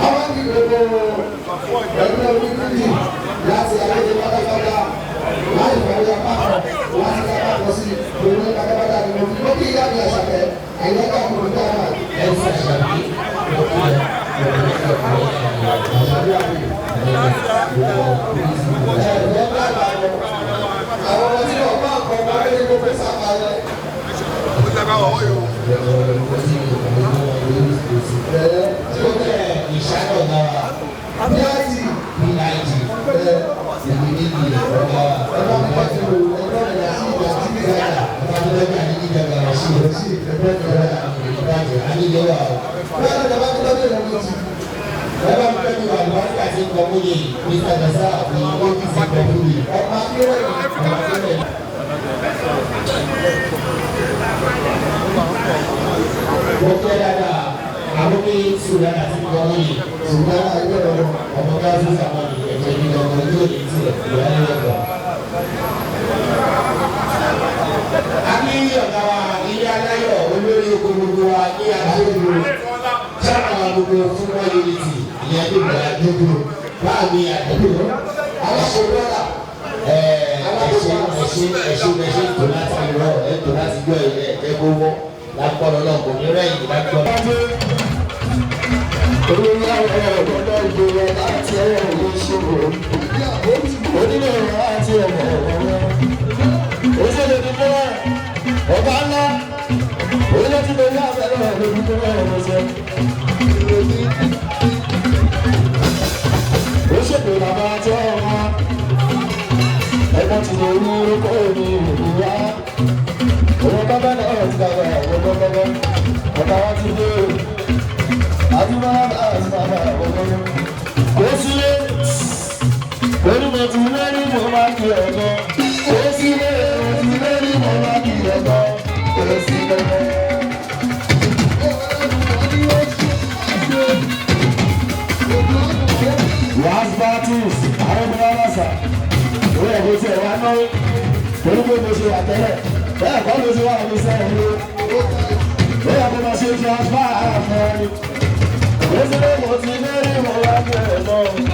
Àwọn kí gbogbo ẹgbẹ́ onídìrí láti ayélujára pátápátá láì fọwọ́ apá kan láti apá kan sí gbogbo pátápátá ni mo fi lókè ìyá mi àṣàkẹ́ àyíká kò ní dáhà ẹ̀sìn àṣàbí àwọn ọmọ tí wọ́n bá kọ́ ọmọ ẹgbẹ́ gbogbo sàkàlẹ̀. Mo ti lórí mo wá ní ẹ̀gbọ́n.